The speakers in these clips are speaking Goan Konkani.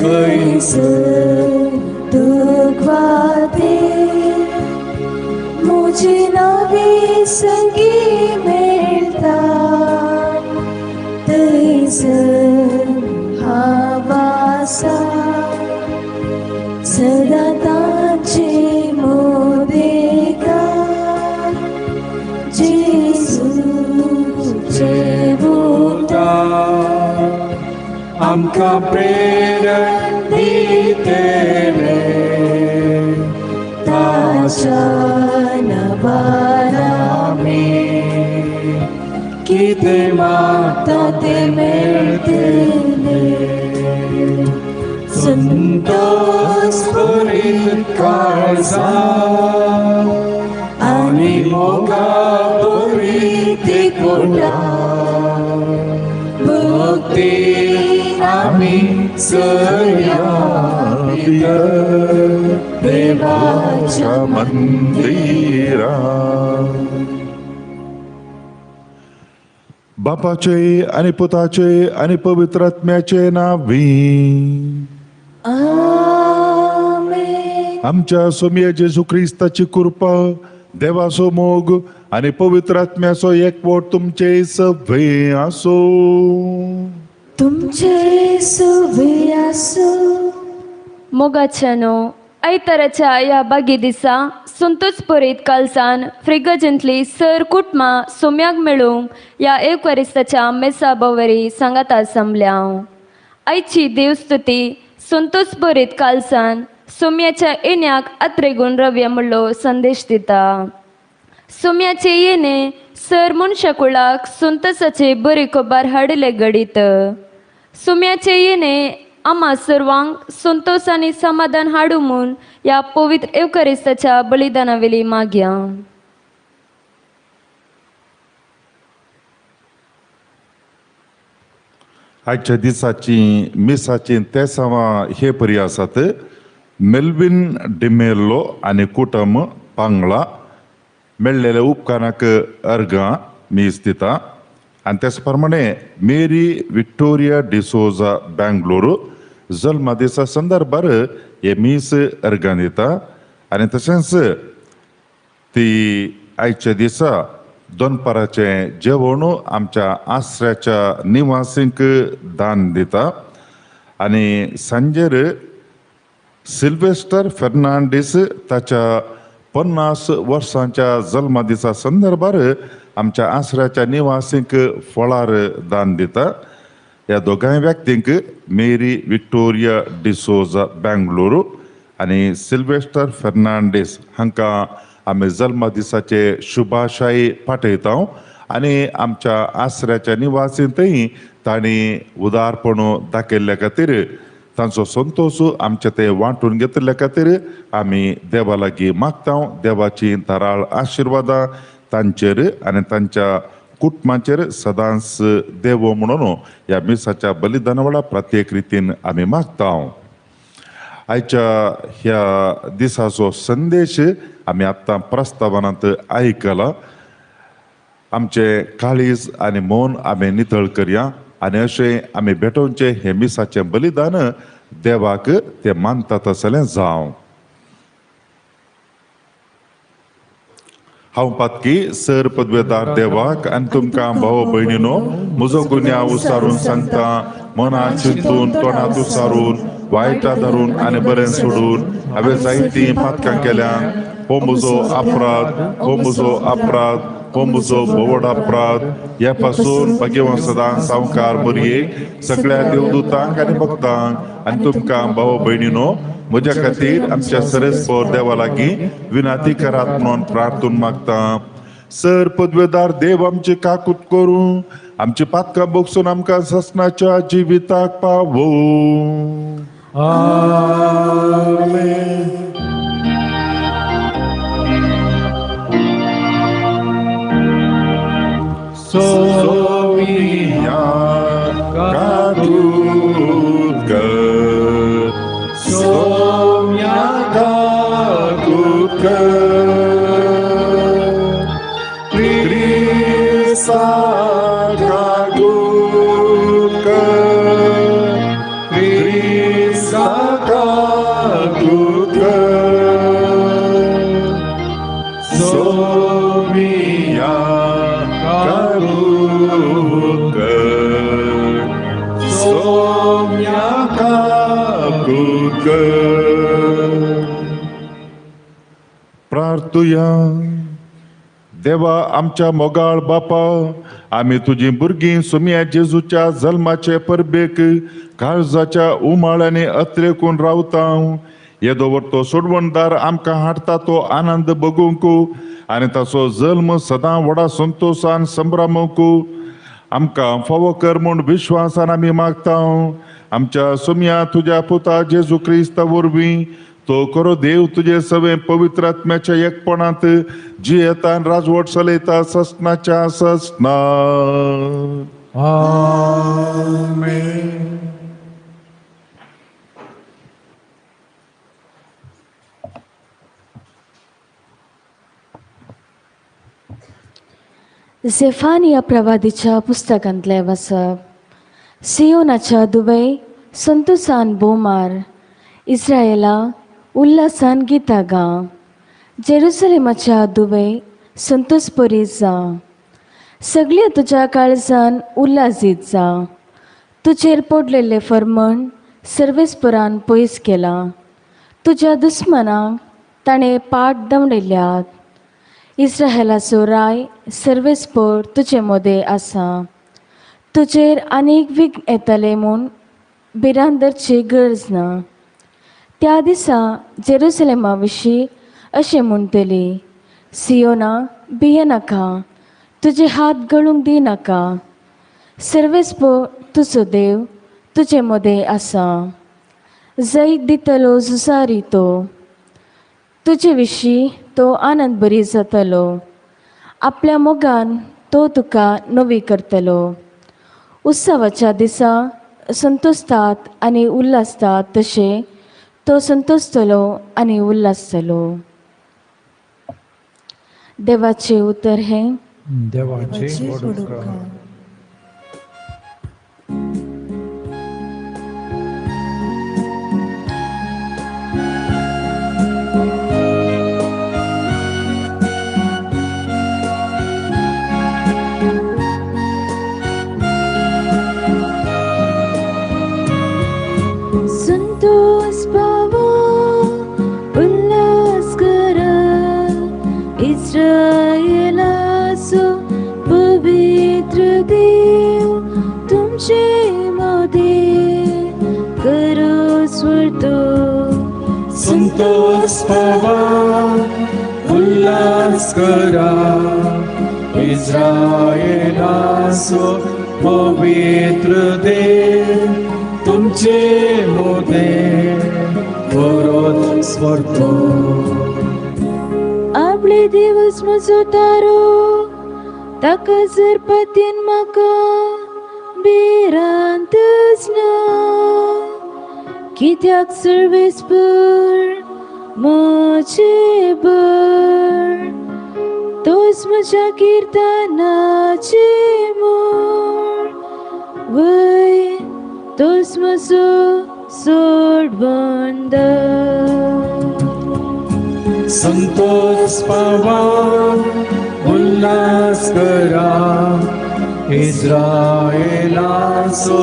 थंयसर दुखवाते म्हजी नवी संगी मेळटा थंयसर हांव आसा सदां ताचे मोदेगा जेजूचे उतार आमकां प्रेरण दितले ताच्या नांवान आमी कितें मागता तें मेळटलें संतोष भरीत काळजां आनी मोगा भरीत कुळां भक्ती आमी सया भितर देवाच्या मंदिरा. बापाचे आनी पुताचे आनी पवित्र आत्म्याचे नांवी आमेन. आमच्या सोमया जेजू क्रिस्ताची कृपा, देवाचो मोग आनी पवित्र आत्म्याचो एकवट तुमचे सगळे आसूं. तुमचे सगळे आसूं. मोगाच्यानो, आयताराच्या ह्या बागी दिसा संतोष परीत कालसान फ्रिगजेंतली सर कुटुंबां सोम्याक मेळूंक ह्या एकवरिस्ताच्या मेसा बवरी सांगाता संबल्या. आयची देवस्तुती संतोष परीत कालसान सोम्याच्या येण्याक आत्रेगून रव्या म्हणलो संदेश दिता. सोम्याचे येणे सर मनशाकुळाक संतोषाचे बरी खबर हाडिल्ले घडीत. सोम्याचे येणे आम्हा सर्वांक संतोष आनी समाधान हाडू म्हूण ह्या पवित्र एवकरिस्ताच्या बलिदाना वेली मागया. आजच्या दिसाची मिसाची तेसांवां हे परी आसात. मेल्विन डिमेल्लो आनी कुटुंब पांगळा मेळ्ळेल्या उपकाराक अर्गां मीस दिता. आनी तेच प्रमाणे मेरी विक्टोरिया डिसोजा बेंगलोर जल्मा दिसा संदर्भार हे मीस अर्गां दिता. आनी तशेंच ती आयच्या दिसा दनपाराचें जेवण आमच्या आसऱ्याच्या निवासींक दान दिता. आनी सांजेर सिल्वेस्टर फेर्नांडीस ताच्या 50 वर्सांच्या जल्मा दिसा संदर्भार आमच्या आसऱ्याच्या निवासींक फळार दान दिता. ह्या दोगांय व्यक्तींक मेरी विक्टोरिया डिसोजा बेंगलोर आनी सिल्वेस्टर फेर्नांडीस हांकां आमी जल्मा दिसाचे शुभाशाय पाठयता. आनी आमच्या आसऱ्याच्या निवासींतय तांणी उदारपण दाखयल्ल्या खातीर तांचो संतोष आमचे ते वांटून घेतिल्ल्या खातीर आमी देवा लागीं मागता. देवाची धाराळ आशिर्वादां तांचेर आनी तांच्या कुटुंबाचेर सदांच देवो म्हणून ह्या मिसाच्या बलिदाना वेळार प्रत्येक रितीन आमी मागता. आयच्या ह्या दिसाचो संदेश आमी आतां प्रस्तावनांत आयकला. आमचें काळीज आनी मन आमी नितळ करया आनी अशें आमी भेटोवचें हें मिसाचें बलिदान देवाक तें मानता तसलें जावं. हांव पातकी सर पदवेदार देवाक आनी तुमकां भाव भयणीनो म्हजो गुन्यांव उसारून सांगता. मनात चिंतून तोंडात उसारून वायटा धरून आनी बरें सोडून हांवें जायतीं पातकां केल्यान. हो म्हजो अपराध, हो म्हजो अपराध, हो म्हजो भोवड अपराध. ह्या पासून भाग्यवान सदां सावकार मरयेक सगळ्या देवदूतांक आनी भक्तांक आनी तुमकां भाव भयणीनो म्हज्या खातीर आमच्या सरेस्पर देवा लागीं विनाती करात म्हणून प्रार्थून मागता. सर पदवेदार देव आमची काकूत करूं, आमची पातकां बगसून आमकां ससनाच्या जिविताक पावोवं. आमेन. सोमिया काकूत कर, सोम्या काकूत कर, क्रिस्ता काकूत कर, क्रिस्ता कर. प्रार्थुया. देवा आमच्या मोगाळ बापा, आमी तुजी भुरगीं सुमया जेजूच्या जल्माचे परबेक काळजाच्या उमाळ्यांनी अत्रेकून रावता. येदो तो सोडवणदार आमकां हाडटा तो आनंद बगूंक आनी ताचो जल्म सदां व्हडा संतोशान संभ्रमूंक आमकां फावो कर म्हूण विश्वासान आमी मागता. आमच्या सुमया तुज्या पुता जेजू क्रिस्ता वरवीं तो करो देव तुजे सवे पवित्र आत्म्याच्या एकपणांत जियेतान राजवट चलयता ससनाच्या ससना. आमेन. झेफानिया प्रवादीच्या पुस्तकांतलें वाचप. सियोनाच्या दुबय संतोसान बोमार, इस्रायला उल्हासान गितां गा, जेरुसलेमाच्या दुबय संतोष परी जा, सगळ्या तुज्या काळजान उल्हासीत जा. तुजेर पडलेले फर्मण सर्वेस्परान पयस केला, तुज्या दुस्मनाक ताणें पाट दमडयल्यात. इस्रायलाचो राय सर्वेस्पर तुजे मदें आसा, तुजेर आनीक विघ्न येतलें म्हूण भिरांत धरची गरज ना. त्या दिसा जेरुसलेमा विशीं अशें म्हणटली, सियोना भियेनाका, तुजे हात गळूंक दिनाका, सर्वेस्पर तुजो देव तुजे मदें आसा, जैत दितलो झुजारी तो, तुजे विशीं तो आनंद बरी जातलो, आपल्या मोगान तो तुका नवी करतलो. उत्सवाच्या दिसा संतोषतात आनी उल्हासतात तशें तो संतोषतलो आनी उल्हासतलो. देवाचें उतर हें देवाचें व्हड. संतोष पावा उल्हास करा, इस्रायलाचो पवित्र देव तुमचे मदें करो स्वर्तो. संतोष पावा उल्हास करा, इस्रायलाचो पवित्र देव तुमचे मोदे करो स्वर्तो. आपले दिवस म्हजो तारो, ताका जर पतीन म्हाका भिरांतच ना, कित्याक सर्वेस्पर म्हजें बळ, तोच म्हज्या किर्तनाचें मूळ, वय तोच म्हजो सोडवणदार. संतोष पावा उल्हास करा, इस्रायलाचो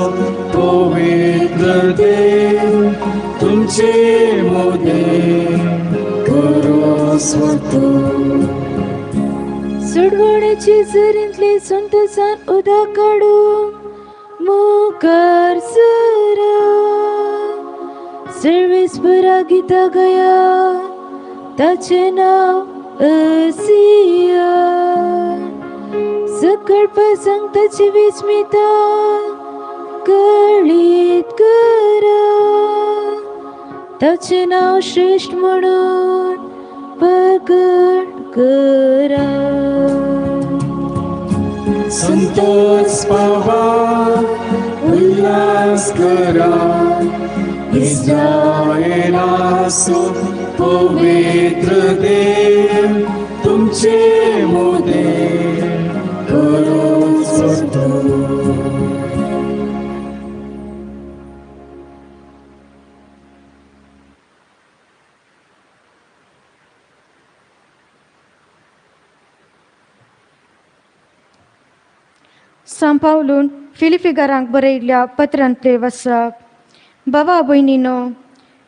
पवित्र देव तुमचे मोदे करो स्वतो. सोडवण्याची झरींतली संतोषान उदक काडूंक मुखार सरा, सर्वेस्परा गितां गया, ताचें नांव असिया. सकळ पसंग ताची विस्मिता कळीत करा, ताचें नांव श्रेश्ठ म्हणून प्रकट करा. संतोष पावा उल्हास करा, इस्रायलाचो पवित्र देव तुमचे मोदे करो स्वतो. सांत पावलून फिलिपिगारांक बरयल्ल्या पत्रांतले वाचप. बाबा भयणीनो,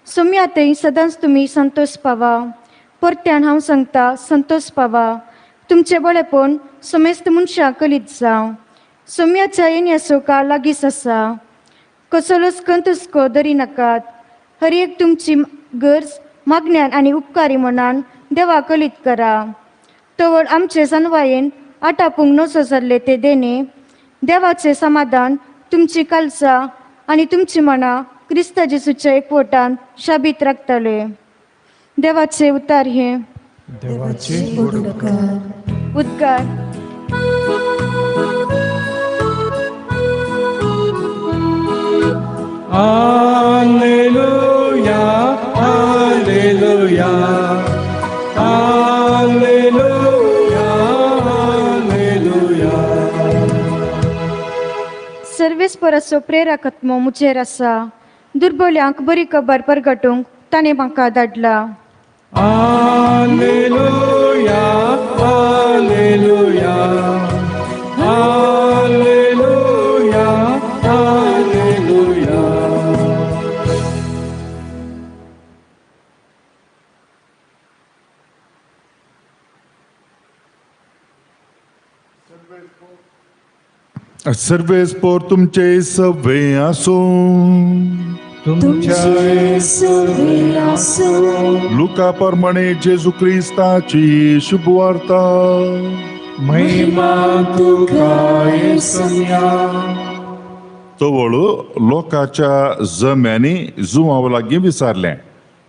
सोम्यातय सदांच तुमी संतोष पावा. परत्यान हांव सांगता, संतोष पावा. तुमचें बळेपण समेस्त मनशां कलीत जावं. सोम्याच्या येण्याचो काळ लागींच आसा. कसलोच कंतुस्को दरी नाकात. हर एक तुमची गरज मागण्यान आनी उपकारी मनान देवा कलीत करा. तवळ आमचे सनवायेन आटापूंक नसो जाल्ले ते देणे देवाचे समाधान तुमची कालसा आनी तुमची मनां क्रिस्ता जेजूच्या एकवटान शाबीत राखतले. देवाचे उतार हे देवाचे उद्गार. Alleluia, Alleluia, Alleluia, Alleluia. सर्वेस्पराचो प्रेरक आत्मो मुजेर आसा. दुर्बल्यांक बरी खबर परगटूंक ताणें म्हाका धाडला. Alleluia, Alleluia, Alleluia, Alleluia. सर्वेस्पोर तुमचे सवे आसूं. तुमचे सवे आसूं. लुका प्रमाणे जेजू क्रिस्ताची शुभवार्ता. महिमा तुका येसुया. तवळ लोकाच्या जम्यांनी जुवाव लागीं विचारलें,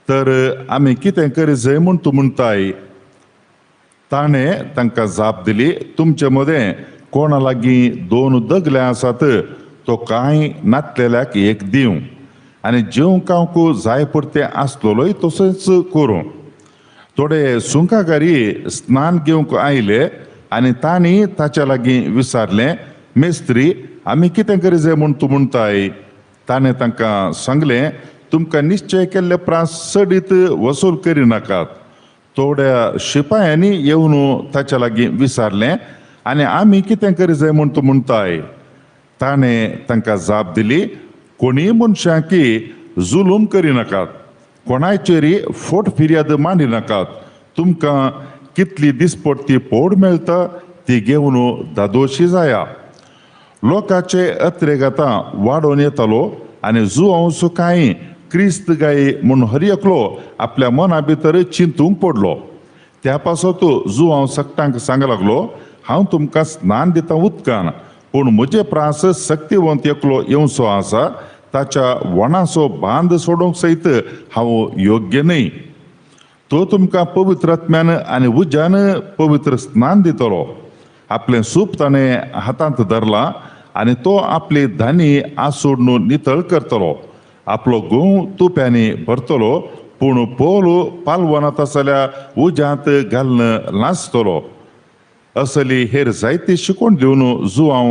तर आमी कितें करी जाय म्हूण तूं म्हणटाय? ताणें तांकां जाप दिली, तुमचे मदें कोणा लागीं दोन दगले आसात तो कांय नातलेल्याक एक दिवं आनी जेवंक खावंक जाय पुरतें आसलेलोय तशेंच करूं. थोडे सुंकागारी स्नान घेवंक आयले आनी तांणी ताच्या लागीं विचारलें, मेस्त्री आमी कितें करी जाय म्हूण तूं म्हणटाय? ताणें तांकां सांगलें, तुमकां निश्चय केल्ले प्रास चडीत वसूल करिनाकात. थोड्या शिपायांनी येवन ताच्या लागीं विचारलें, आनी आमी कितें करी जाय म्हूण तूं म्हणटाय? ताणें तांकां जाप दिली, कोणीय मनशांकी जुलूम करिनाकात, कोणायचेरय फोट फिर्याद मांडिनाकात. तुमकां कितली दिसपट्टी पोड मेळटा ती घेवन दादोशी जाया. लोकाचे अत्रेगातां वाडोवन येतालो आनी जुवांव कांय क्रिस्त गाय म्हूण हर एकलो आपल्या मना भितर चिंतूंक पडलो. त्या पासत जुवांव सगटांक सांग लागलो, हांव तुमकां स्नान दिता उदकान, पूण म्हजे प्रास सक्तिवंत एकलो येवचो आसा, ताच्या वणाचो बांद सोडूंक सयत हांव योग्य न्हय. तो तुमकां पवित्र आत्म्यान आनी उज्यान पवित्र स्नान दितलो. आपलें सूप ताणें हातांत धरलां आनी तो आपली धानी आसोडून नितळ करतलो. आपलो गोंव तुप्यांनी भरतलो, पूण पोल पालवनात आसल्या उज्यांत घालून लांचतलो. असली हेर जायती शिकवण दिवन जुवांव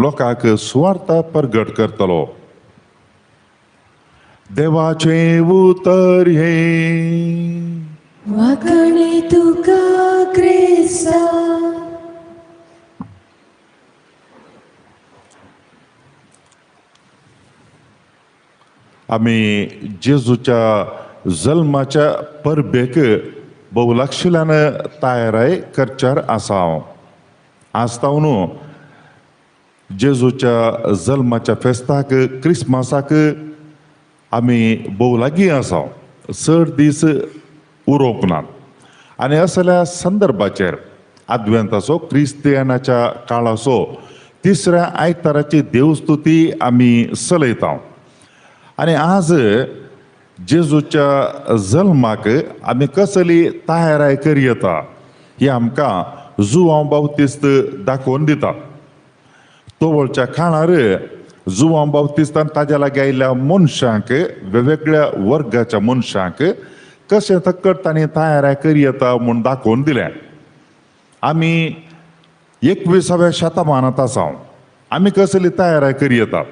लोकांक सुवार्ता परगट करतलो. देवाचें उतर हें. वाखाणे तुका क्रिस्ता. आमी जेजूच्या जल्माच्या परबेक बहुलाक्षिल्यान तयाराय करच्यार आसा. आज न्हू जेजूच्या जल्माच्या फेस्ताक क्रिसमसाक आमी भोव लागीं आसा, चड दीस उरोवंक नात. आनी असल्या संदर्भाचेर आदवेंताचो क्रिस्तियानाच्या काळाचो तिसऱ्या आयताराची देवस्तुती आमी चलयता. आनी आज जेजूच्या जल्माक आमी कसली तयाराय करयता ही आमकां जुवांव बाप्तिस्त दाखोवन दिता. तवळच्या काळार जुवांव बाप्तिस्तान ताज्या लागीं आयिल्ल्या मनशांक, वेगवेगळ्या वर्गाच्या मनशांक कशें तक्कड तांणी तयाराय करयता म्हूण दाखोवन दिलें. आमी 21व्या शतमानांत आसा, आमी कसली तयाराय करयता?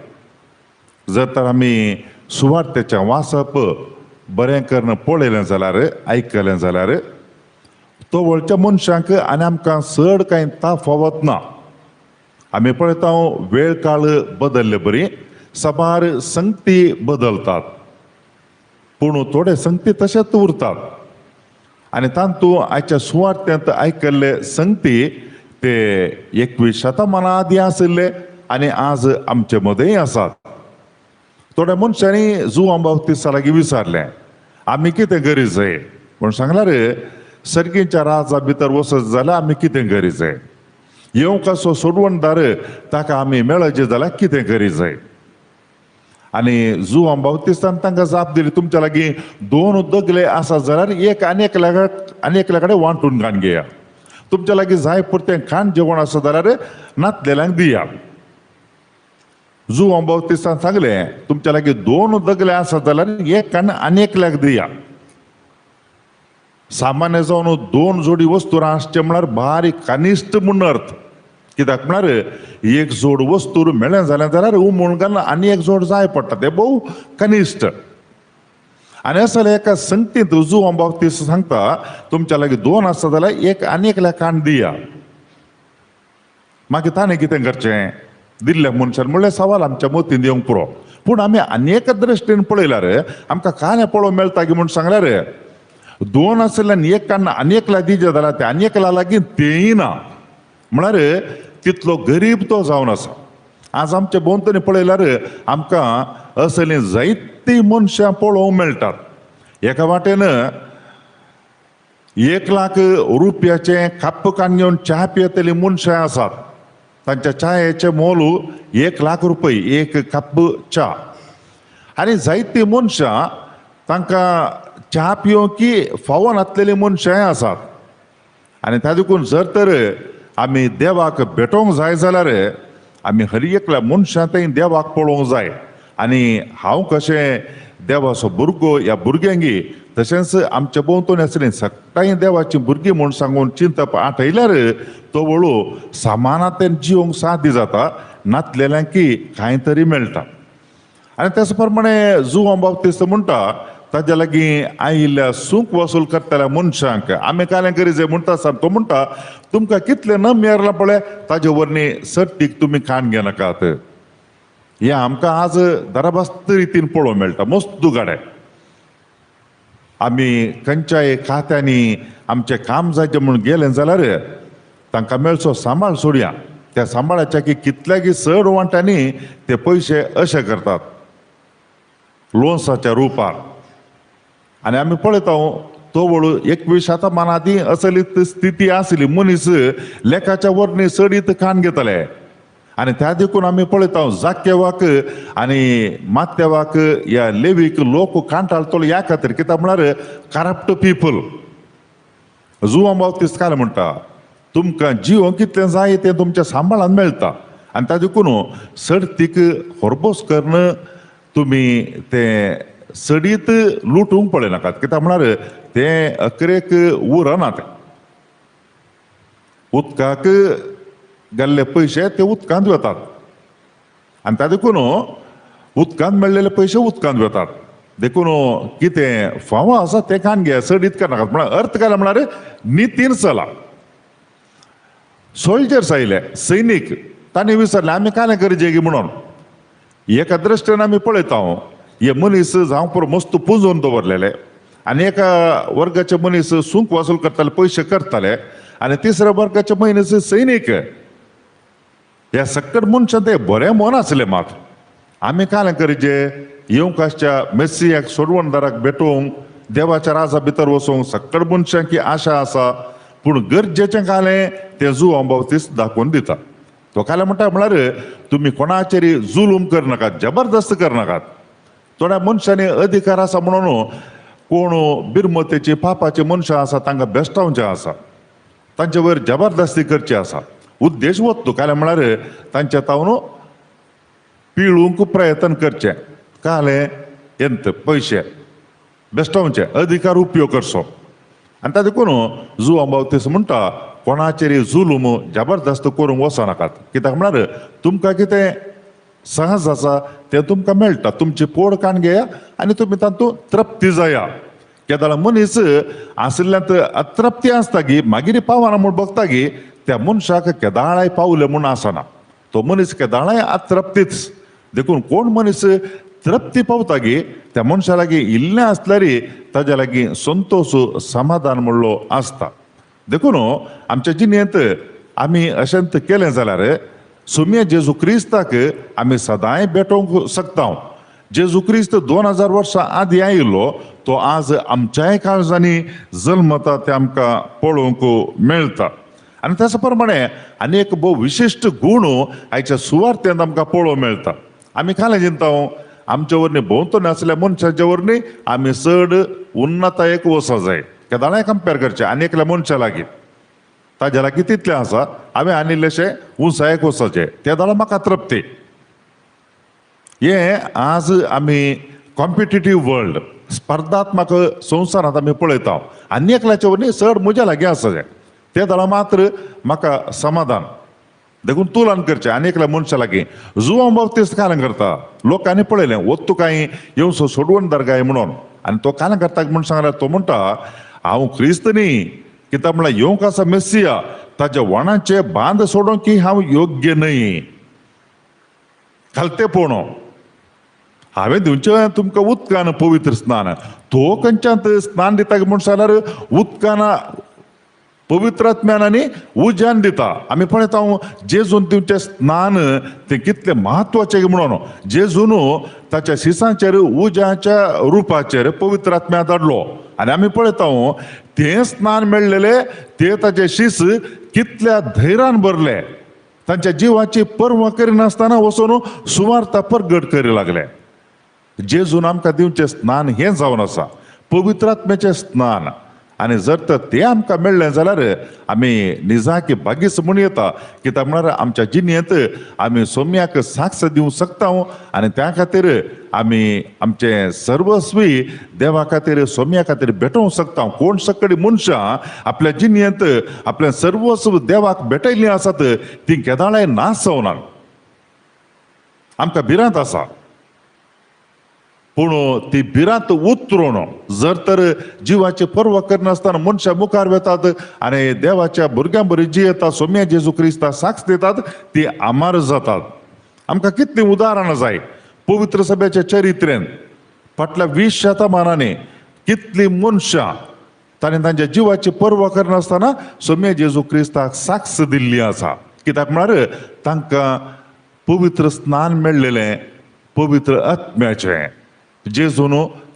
जर तर आमी सुवार्तेचें वाचप बरें करून पळयलें जाल्यार, आयकलें जाल्यार तवळच्या मनशांक आनी आमकां चड कांय तफावत ना. आमी पळयता वेळ काळ बदल्ले बरी साबार संगती बदलतात. पूण थोडे संगती तशेंच उरतात. आनी तातूंत आयच्या सुवार्थ्यांत आयकल्ले संगती ते 21 शतमाना आदीं आशिल्ले आनी आज आमचे मदेंय आसात. थोड्या मनशांनी जुवां बाप्तिस्ता लागीं विचारलें आमी कितें करी जाय म्हूण सांगल्यार सर्गीच्या राजा भितर वचत जाल्यार आमी कितें करी जाय, येवंक असो सोडवणदार ताका आमी मेळचे जाल्यार कितें करी जाय. आनी जुवां बाप्तिस्तान तांकां जाप दिली तुमच्या लागीं 2 दगले आसा जाल्यार एक आनी एकल्या कडेन वांटून खाण घेया, तुमच्या लागीं जाय पुरतें खाण जेवण आसा जाल्यार नातलेल्यांक दिया. जुवां बाप्तिस्तान सांगलें तुमच्या लागीं 2 दगले आसा जाल्यार एक आनी एकल्याक दिया. सामान्य जावन 2 जोडी वस्तू आसचे म्हळ्यार बारीक कनिश्ट म्हूण अर्थ, कित्याक म्हळ्यार एक जोड वस्तू मेळ्ळें जालें जाल्यार उमूण घालून आनी एक जोड जाय पडटा, तें भोव कनिश्ट. आनी असले एका संगतींत जुवां बाप्तिस्त सांगता तुमच्या लागीं 2 आसा जाल्यार एक आनी एकल्याक काण दिया. मागीर ताणें कितें करचें दिल्ल्या मनशान म्हणल्यार सवाल आमच्या मतींत येवंक पुरो. पूण आमी आनी एका दृश्टीन पळयल्यार आमकां कांय पळोवंक मेळटा की म्हूण सांगल्यार 2 आशिल्ल्यान एक काण आनी एकल्या दिजे जाल्यार तें आनी एकल्या लागीं तेंय ना, म्हळ्यार तितलो गरीब तो जावन आसा. आज आमच्या भोंवतणी पळयल्यार आमकां असलीं जायतीं मनशां पळोवंक मेळटात. एका वाटेन 1 लाख रुपयाचें काप्प काण घेवन च्या पियेतलीं मनशां आसात, तांच्या च्यायेचें मोल 1 लाख रुपये एक कप च्या. आनी जायतीं मनशां तांकां च्या पिवंक की फावो नासलेलीं मनशांय आसात. आनी त्या देखून जर तर आमी देवाक भेटोवंक जाय जाल्यार आमी हर एकल्या मनशां थंय देवाक पळोवंक जाय. आनी हांव कशें देवाचो भुरगो ह्या भुरग्यांगी तशेंच आमच्या भोंवतणी आसलीं सगळीं देवाचीं भुरगीं म्हूण सांगून चिंतप आठयल्यार तो वळू सामानांतल्यान जिवंक साध्य जाता, नातलेल्यांकी कांय तरी मेळटा. आनी त्याच प्रमाणे जुवां बाप्तिस्त म्हणटा ताज्या लागीं आयिल्ल्या सूंक वसूल करतल्या मनशांक आमी कांय करी जाय म्हणटा आसतना तो म्हणटा तुमकां कितलें न मेरलां पळय ताजे वरवीं सर्तीक तुमी खाण घेनाकात. हें आमकां आज दराबास्त रितीन पळोवंक मेळटा. मस्त गाडे आमी खंयच्याय खात्यांनी आमचें काम जायचें म्हूण गेलें जाल्यार तांकां मेळचो सांबाळ सोडया, त्या सांबाळाच्या की कितल्यागी चड वांट्यांनी ते पयशे अशे करतात लोन्साच्या रुपार. आनी आमी पळयता तो वळू 21 शतमाना आदीं असली स्थिती आसली, मनीस लेखाच्या वरवीं चडीत खाण घेतले. आनी त्या देखून आमी पळयता जाक्यवाक आनी मात्यावाक ह्या लेवीक लोक कांटाळटलो ह्या खातीर, कित्याक म्हळ्यार करप्ट पिपल. जुवां बाप्तिस्त काय म्हणटा तुमकां जिवंक कितलें जाय तें तुमच्या सांबाळान मेळटा. आनी त्या देखून सर्तीक होरबोस करून तुमी तें सडीत लुटूंक पळयनाकात, कित्याक म्हळ्यार तें अकरेक उरना, तें उदकाक गेल्ले पयशे ते उदकांत वतात आनी त्या देखून उदकांत मेळ्ळेले पयशे उदकांत वतात. देखून कितें फावो आसा तें खाण घे, सडीत करनाकात. म्हळ्यार अर्थ काय म्हळ्यार नितीन चला. सोल्जर्स आयले सैनीक, तांणी विचारलें आमी कांय करचें की म्हणून. एका दृश्टीन आमी पळयता हे मनीस जावं पुरो मस्त पुंजोवन दवरलेले आनी एका वर्गाचे मनीस सूंक वसूल करताले, पयशे करताले, आनी तिसऱ्या वर्गाचे मनीस सैनीक. ह्या सक्कड मनशां ते बरें मन आसलें. मात आमी कांय करचें येवंक आसच्या मेस्सियाक सोडवणदाराक भेटोवंक देवाच्या राजा भितर वचूंक सक्कड मनशांकी आशा आसा, पूण गरजेचें कालें तें जुवां बाप्तिस्त दाखोवन दिता. तो कालें म्हणटा म्हळ्यार तुमी कोणाचेर जुलूम करनाकात, जबरदस्त करनाकात. थोड्या मनशांनी अधिकार आसा म्हणून कोण बिरमतेची पापाची मनशां आसा तांकां बेश्टावचें आसा, तांचे वयर जबरदस्ती करची आसा. उद्देश वतलो कालें म्हळ्यार तांच्या तावन पिळूंक प्रयत्न करचें, कालें येंत पयशे बेश्टावचे अधिकार उपयोग करचो. आनी ता देखून जुवां बाप्तिस्त म्हणटा कोणाचेर जुलूम जबरदस्त करूंक वचनाकात, कित्याक म्हळ्यार तुमकां कितें सहज आसा तें तुमकां मेळटा, तुमची पोड काण घेया आनी तुमी तातूंत तृप्ती जाया. केदळा मनीस आशिल्ल्यांत अतृप्ती आसता गी मागीर पावना म्हूण बगता गी त्या मनशाक केदाळाय पावलें म्हूण आसना, तो मनीस केदाळाय अतृप्तीच. देखून कोण मनीस तृप्ती पावता गी त्या मनशा लागीं इल्लें आसल्यार ताज्या लागीं संतोश समाधान म्हणलो आसता. देखून आमच्या जिणेंत आमी अशेंच केलें जाल्यार सुम्या जेजू क्रिस्ताक आमी सदांय भेटोवंक शकता. जेजू क्रिस्त 2000 वर्सां आदीं आयिल्लो तो आज आमच्याय काळजांनी जल्मता तें आमकां पळोवंक मेळटा. आनी त्याच प्रमाणे आनी एक भोव विशिश्ट गूण आयच्या सुवार्थेंत आमकां पळोवंक मेळटा. आमी कालें चिंता आमच्या वरनी भोंवतणी आसल्या मनशाच्या वरनी आमी चड उन्नतायेक वचो जाय. केदाळाय कंपेर करचें आनी एकल्या मनशा लागीं ताज्या लागीं तितलें आसा हांवें आनी इल्लेशें उंचायेक वचचें त्या दाळा म्हाका तृप्ती. हें आज आमी कॉम्पिटिटीव वर्ल्ड स्पर्धात्मक संवसारांत आमी पळयता आनी एकल्याच्या वरनी चड म्हज्या लागीं आसा तें ते दाळा मात्र म्हाका समाधान. देखून तुलन करचें आनी एकल्या मनशा लागीं. जुवां बाबतीत काल्यां करता लोकांनी पळयलें वत्तू कांय येवचो सोडवण दरगाय म्हणून आनी तो काल्यां करता म्हूण सांगल्यार तो म्हणटा हांव क्रिस्त न्ही कित्याक म्हणल्यार येवंक आसा मेसिया ताच्या वणाचे बांद सोडोवंक की हांव योग्य न्हय. खालतेपण हांवें दिवचें तुमकां उदकान पवित्र स्नान तो खंयच्यान स्नान दिता म्हूण सांगल्यार उदकान पवित्र आत्म्यान आनी उज्यान दिता. आमी पळयता जेजून दिवचें स्नान तें कितलें म्हत्वाचें म्हणून जेजून ताच्या शिसांचेर उज्याच्या रुपाचेर पवित्र आत्म्या धाडलो आनी आमी पळयता तें स्नान मेळ्ळेलें ते ताचे शीस कितल्या धैर्यान भरले तांच्या जिवाची पर्वा करिनासतना वचून सुवार्ता परगट करी लागले. जेजून आमकां दिवचें स्नान हें जावन आसा पवित्र आत्म्याचें स्नान. आनी जर तर तें आमकां मेळ्ळें जाल्यार आमी निजाकी भागीस म्हूण येता कित्याक म्हळ्यार आमच्या जिणेंत आमी सोम्याक साक्ष दिवंक शकता आनी त्या खातीर आमी आमचें सर्वस्वी देवा खातीर सोम्या खातीर भेटोवंक शकता. कोण सकडी मनशां आपल्या जिणेंत आपलें सर्वस्व देवाक भेटयल्लीं आसात तीं केदाळाय नाश जावना. आमकां भिरांत आसा पूण ती भिरांत उतरून जर तर जिवाची पर्वा करनासतना मनशां मुखार वेतात आनी देवाच्या भुरग्यां बरी जियेतात सोम्या जेजू क्रिस्ता साक्ष दितात ती आमार जातात. आमकां कितलीं उदाहरणां जाय पवित्र सभेच्या चरित्रेन फाटल्या 20 शतमानांनी कितलीं मनशां ताणें तांच्या जिवाची पर्वा करनासतना सोम्या जेजू क्रिस्ताक साक्ष दिल्ली आसा. कित्याक म्हळ्यार तांकां पवित्र स्नान मेळ्ळेलें पवित्र आत्म्याचें जेजून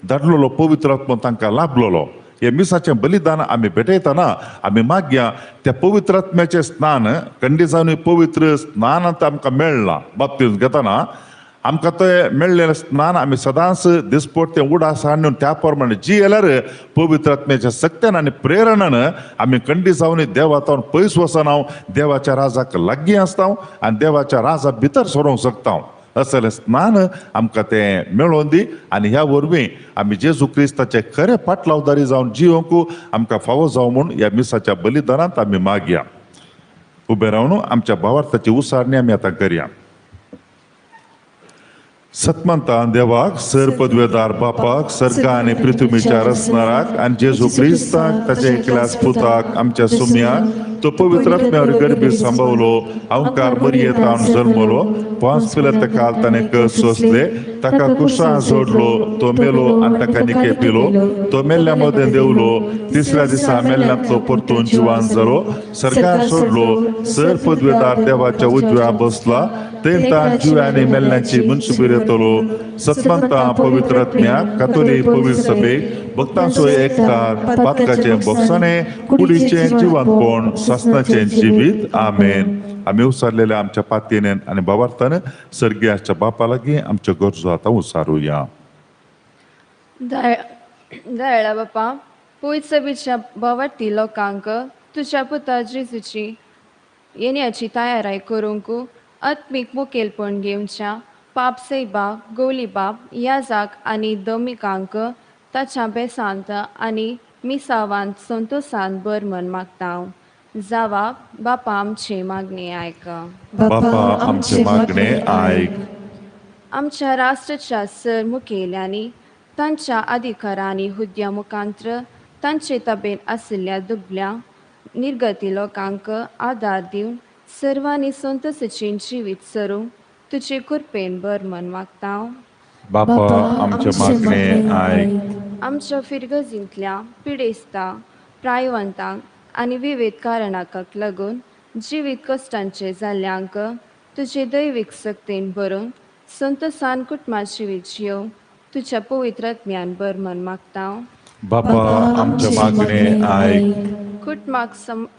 धाडलेलो पवित्र आत्मो तांकां लाभलेलो. हे मिसाचें बलिदान आमी भेटयतना आमी मागया त्या पवित्र आत्म्याचें स्नान कंडिजांनी पवित्र स्नानांत आमकां मेळ्ळां. बाप्तीज घेतना आमकां तें मेळ्ळेलें स्नान आमी सदांच दिसपट तें उडास हाडून त्या प्रमाणे जियेल्यार पवित्र आत्म्याच्या सक्त्यान आनी प्रेरणान आमी कंडिजांनी देवा पयस वचना देवाच्या राजाक लागीं आसता आनी देवाच्या राजा भितर सरोंक शकता. असलें स्नान आमकां तें मेळोवन दी आनी ह्या वरवीं आमी जेजू क्रिस्ताचे खरे पाटलावदारी जावन जियोंक आमकां फावो जावं म्हूण ह्या मिसाच्या बलिदानांत आमी मागया. उबें रावन आमच्या भावार्थाची उसारणी आमी आतां करया. सतमंता देवाक सर पदवेदार बापाक सर्गा आनी पृथ्वीच्या रचणाराक आनी जेजू क्रिस्ताक ताच्या एकल्याच पुताक आमच्या सुम्याक तो पवित्र आत्म्यावर गरबी सांबावलो अवकार मरियेतावन जल्मलो पांच पिला ताका ताणें कस सोंसले ताका कुशां जोडलो तो मेलो आनी ताका निके पिलो तो मेल्ल्या मदें देवलो तिसऱ्या दिसा मेल्ल्यांतलो परतून जिवान जालो सरकार सोडलो सर पदवेदार देवाच्या उजव्या बसला तेंता जिव्यानी मेल्ल्यांची मनसुबीर येतलो. सतमंता पवित्र आत्म्याक कातोली पवित्र सभेक भक्तांचो एकतार पातकाचें बोगसाणें कुडीचें जिवानपण सासनाचें जिवीत. आमेन. आमी उसारलेल्या आमच्या पातयेन आनी बाबार्थान सर्गीयाच्या बापा लागीं आमच्यो गरजो आतां उसारुया. दयाळा बापा पयस सभेच्या भोंवती लोकांक तुज्या पुता जेजूची येण्याची तयाराय करूंक आत्मीक मुखेलपण घेवच्या पाप सैबा गोलीबाब याजाक आनी दोमिकांक ताच्या बेसांत आनी मिसावांत संतोशांत बर मन मागता. जावा बापा आमचे मागणे आयक. बापा आमचे मागणे आयक. आमच्या राष्ट्राच्या सर मुखेल्यांनी तांच्या अधिकारांनी हुद्द्या मुखांत्र तांचे तबेन आशिल्ल्या दुबल्या निर्गती लोकांक आदार दिवन सर्वांनी संतोषाचें जिवीत सरूंक तुजे कृपेन बर मन मागता. बापा आमचे मागणे आयक. आमच्या फिरगजींतल्या पिडेस्ता प्रायवंतांक आनी विविध कारणांक लागून जिवीत कश्टांचे जाल्ल्यांक तुजे दैवीक सक्तीन भरून संतोसान कुटुंबा जिवीत जियोवंक तुज्या पवित्र आत्म्यान भर म्हण मागता. बापा आमचे मागणे आयक. कुटुंबाक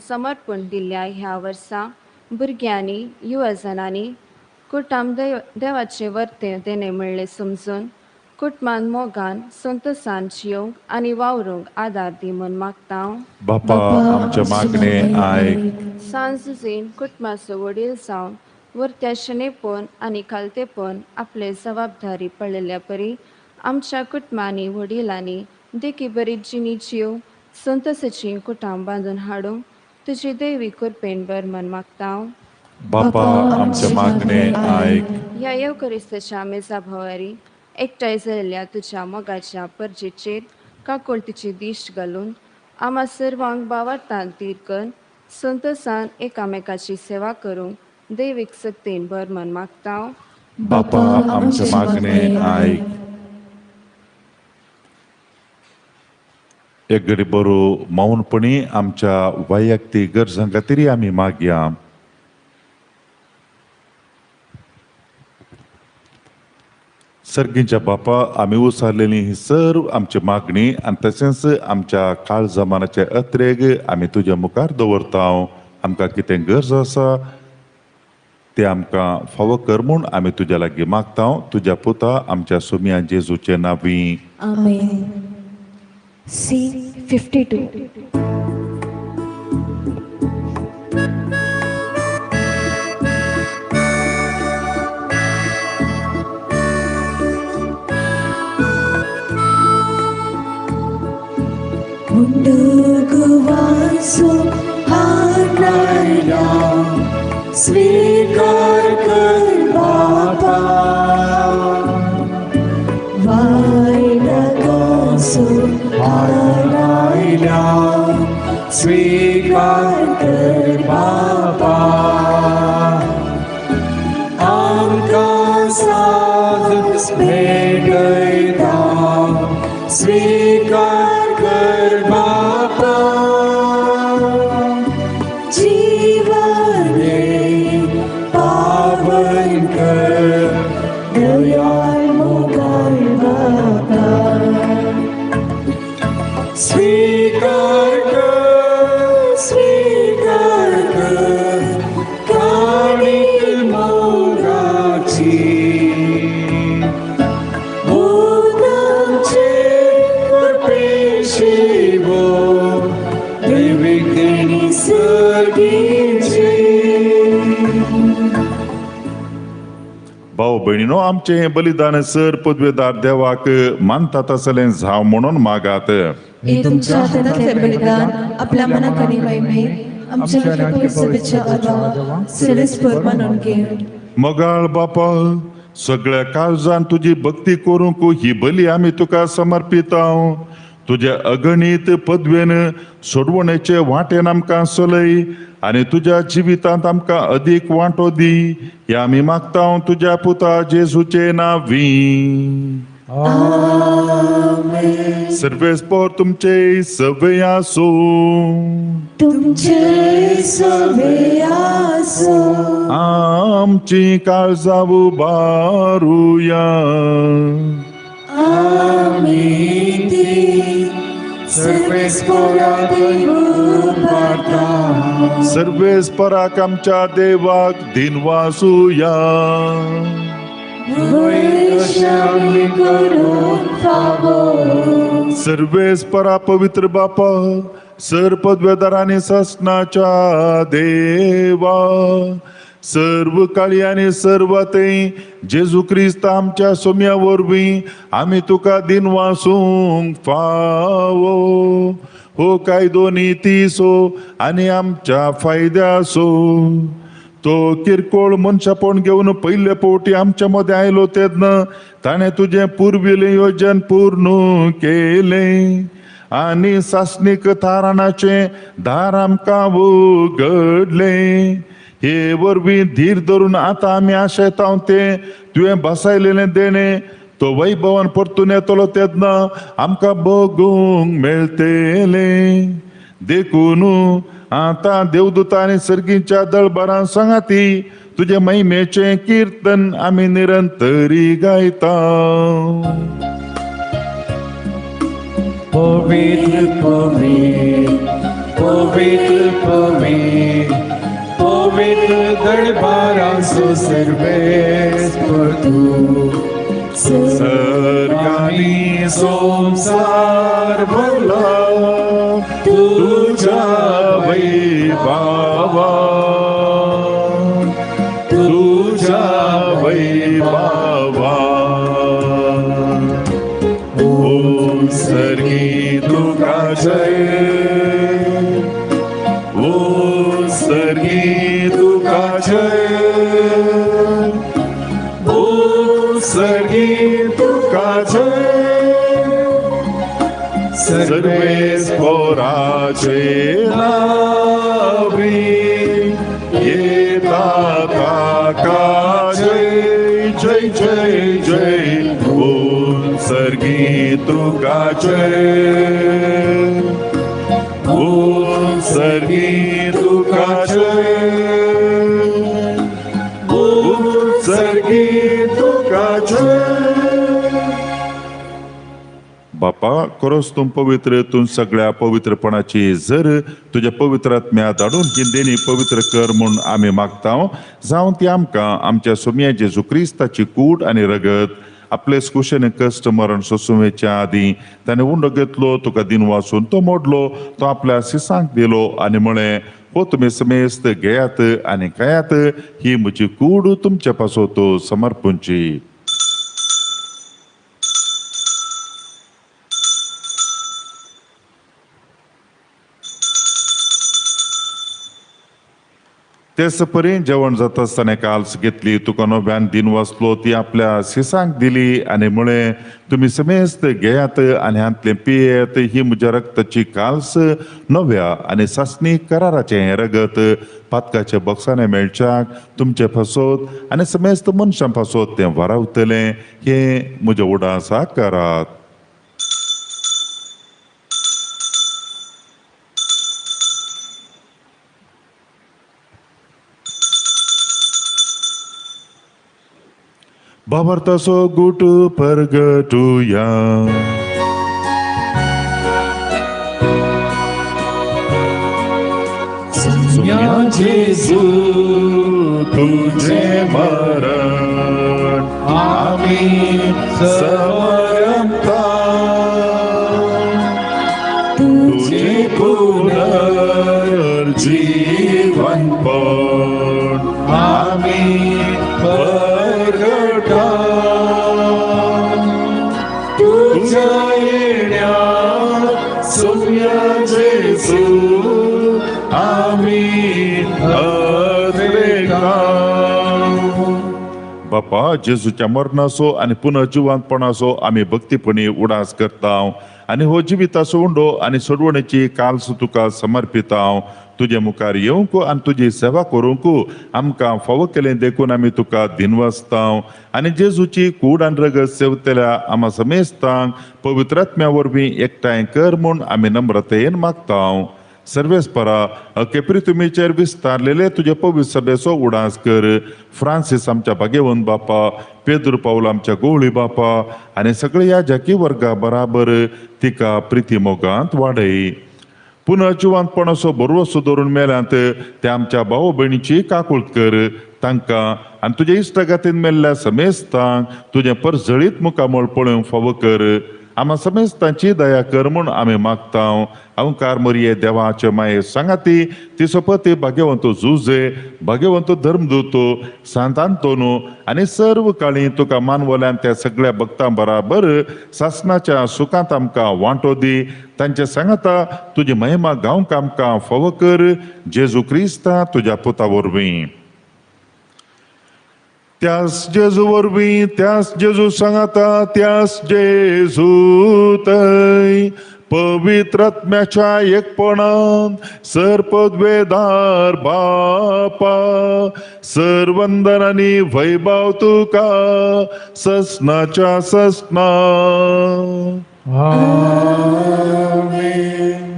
समर्पण दिल्ल्या ह्या वर्सा भुरग्यांनी युवजनांनी कुटुंब देवाचे वर्ते देणे म्हणलें समजून कुटुंबान मोगान संतोसान जियोवंक आनी वावरूंक आदार दी म्हण मागता. बापा आमचे मागणे आयक. सांजुजीन कुटुंबाचो वडील जावन वरत्या शणेपण आनी खालतेपण आपले जबाबदारी पडलेल्या परी आमच्या कुटुंबांनी वडिलांनी देखी बरी जिणी जियोवंक संतोसाची कुटां बांदून हाडूंक तुजी दैवी कृपेन भर म्हण मागता. बापा आमचे मागणे आयक. ह्या येवकरिस्ताच्या मेजा भोवारी एकठांय जाल्ल्या तुज्या मोगाच्या परजेचेर काकुळतीची दिश्ट घालून आमा सर्वांक बावार्थान तीर कर संतोसान एकामेकाची सेवा करूंक दैवीक सक्तीन भर म्हण मागता. बापा आमचे मागणे आयक. एक घडी बरो मौनपणी आमच्या वैयक्तीक गरजां खातीर आमी मागया. सर्गींच्या बापा आमी उसारलेली ही सर्व आमची मागणी आनी तशेंच आमच्या काळजा मनाचे अत्रेग आमी तुज्या मुखार दवरता. आमकां कितें गरज आसा ते आमकां फावो कर म्हूण आमी तुज्या लागीं मागता. तुज्या पुता आमच्या सुमया जेजूचे नांवी. आमेन. C52. Munduguvasu हानायला स्वीकार कर बापा, वायनगासु हानायला स्वीकार कर बापा, आमकां साज भेटयता स्वीकार कर बापा, जीवने पावन कर दयाळ मोगाळ बापा, स्वीकार कर स्वीकार कर काणीक मोगाची, मोगाचे कृपेशिवो दैवीक देणी सर्गीची. भाव भयणीनो आमचें हें बलिदान सर पदवेदार देवाक मानतात आसलें जावं म्हणून मागात. हे तुमच्या हातांतले बलिदान आपल्या मनाक आनी महिमेक आमच्या पवित्र आदावा सेलेस्पर मानून घे. मोगाळ बापा सगळ्या काळजान तुजी भक्ती करूंक ही बली आमी तुका समर्पिता. तुज्या अगणीत पदवेन सोडवणेचे वाटेन आमकां चलय आनी तुज्या जिवितांत आमकां अदीक वांटो दी. हे आमी मागता तुज्या पुता जेजूचे नांवी. सर्वेस्पोर तुमचे सवे आसूं. तुमचे सवे आसूं. आमची काळजां उबारुया. आमी ती सर्वेस्पोरा उबारता. सर्वेस्पराक आमच्या देवाक दिनवासुया. सर्वेस्परा पवित्र बापा सर पदवेदार आनी सासणाच्या देवा सर्व काळी आनी सर्व ते जेजू क्रिस्त आमच्या सोम्या वरवीं आमी तुका दिनवासूंक फावो. हो कायदो नितीसो आनी आमच्या फायद्यासो. तो किरकोळ मनशापण घेवन पयले फावटी आमच्या मदें आयलो तेन्ना ताणें तुजें पुर्विल्लें योजन पूर्ण केलें आनी सासणीक थाराणाचें दार आमकां उगडलें. हे वरवीं धीर धरून आतां आमी आशेता तें तुवें बसायलेलें देणें तो वैभवान परतून येतलो तेन्ना आमकां बगूंक मेळटलें. देखून आतां देवदूता आनी सर्गीच्या दळबरां सांगाती तुजे महिमेचें किर्तन आमी निरंतरी गायता. पवित्र पवित्र पवित्र पवित्र पवित्र दरबाराचो सर्वेस्पर तूं, सर्गांनी संवसार भरला तुज्या वैभवान, तुज्या वैभवान. ओम सर्गी तुका जय, ओम सर्गी तुका जय, ओम सर्गी तुका जय. सर्वेस्पराचे नावी येता ताका जय जय जय जय. ओम सर्गी तुका जय, ओम सर्गी तुका जय, ओम सर्गी तुका जय. बापा खरोच तूं पवित्र, तूं सगळ्या पवित्रपणाची जर तुज्या पवित्र आत्म्या धाडून ही देणी पवित्र कर म्हूण आमी मागता. जावं ती आमकां आमच्या सोम्या जेजू क्रिस्ताची कूड आनी रगत आपले कुशेन कश्ट मरण सोंसुवेच्या आदीं ताणें उंडो घेतलो, तुका दिन वाचून तो मोडलो, तो आपल्या सिसांक दिलो आनी म्हळें, हो तुमी समेस्त घेयात आनी खायात, ही म्हजी कूड तुमच्या पासत समर्पूंची. तेच परी जेवण जाता आसतना काल्स घेतली, तुका नव्यान दिन वाचलो, ती आपल्या सिसांक दिली आनी म्हळें, तुमी समेस्त घेयात आनी हांतलें पियेत, ही म्हज्या रक्ताची काल्स नव्या आनी सासणी कराराचें हें रगत पातकाच्या बॉक्सांनी मेळच्याक तुमचे फसोत आनी समेस्त मनशां फसोत तें वारावतलें. हें म्हज्या उडासा करात. बाबर्ताचो गुट परगटुया. सुम्या जेजू तुझे मरण आमी समरता, तुझे पुनर्जीवनपण आमी परगटा. तुझ्या येण्यात सुम्या जेजू आमी अद्वेता. बापा जेजूच्या मरणाचो आनी पुनर्जिवंतपणाचो आमी भक्तीपणी उडास करता आनी हो जिविताचो उंडो आनी सोडवणेची काल्स तुका समर्पिता. तुजे मुखार येवंक आनी तुजी सेवा करूंक आमकां फावो केलें देखून आमी तुका दिनवासता. आनी जेजूची कूड आनी रगत सेवतल्या आमा समेस्तांक पवित्र आत्म्या वरवीं एकठांय कर म्हूण आमी नम्रतेन मागता. सर्वेस्परा अकेपरी तुमीचेर विस्तारलेले तुजे पवित्र सभेचो उडास कर. फ्रांसीस आमच्या भाग्यवंत बापा, पेद्रू पावल आमच्या गोवळी बापा आनी सगळे ह्या जाकी वर्गा बराबर तिका प्रिती मोगांत वाडय. पुनर्जिवंतपणाचो भरवसो दवरून मेल्यांत त्या आमच्या भाव भयणीची काकूळत कर. तांकां आनी तुज्या इश्टागातीन मेल्ल्या समेस्तांक तुजें परजळीत मुखामळ पळोवंक फावो कर. आमा समेस्तांची दया कर म्हूण आमी मागता. अंकार मोरये देवाचे माये सांगाती ती सोपती भाग्यवंत जुजे, भाग्यवंत धर्मदूत सांत आंतोनू आनी सर्व काळी तुका मानवल्यान त्या सगळ्या भक्तां बराबर सासनाच्या सुखांत आमकां वांटो दी. तांचे सांगाता तुजी महिमा गावंक आमकां फावो कर. जेजू क्रिस्ता तुज्या पुता वरवीं. त्यास जेजू वरवीं, त्यास जेजू सांगाता, त्यास जेजू तय पवित्र आत्म्याच्या एकपणान सर पदवेदार बापा सर वंदन आनी वैभव तुका ससनाच्या ससना. आमेन.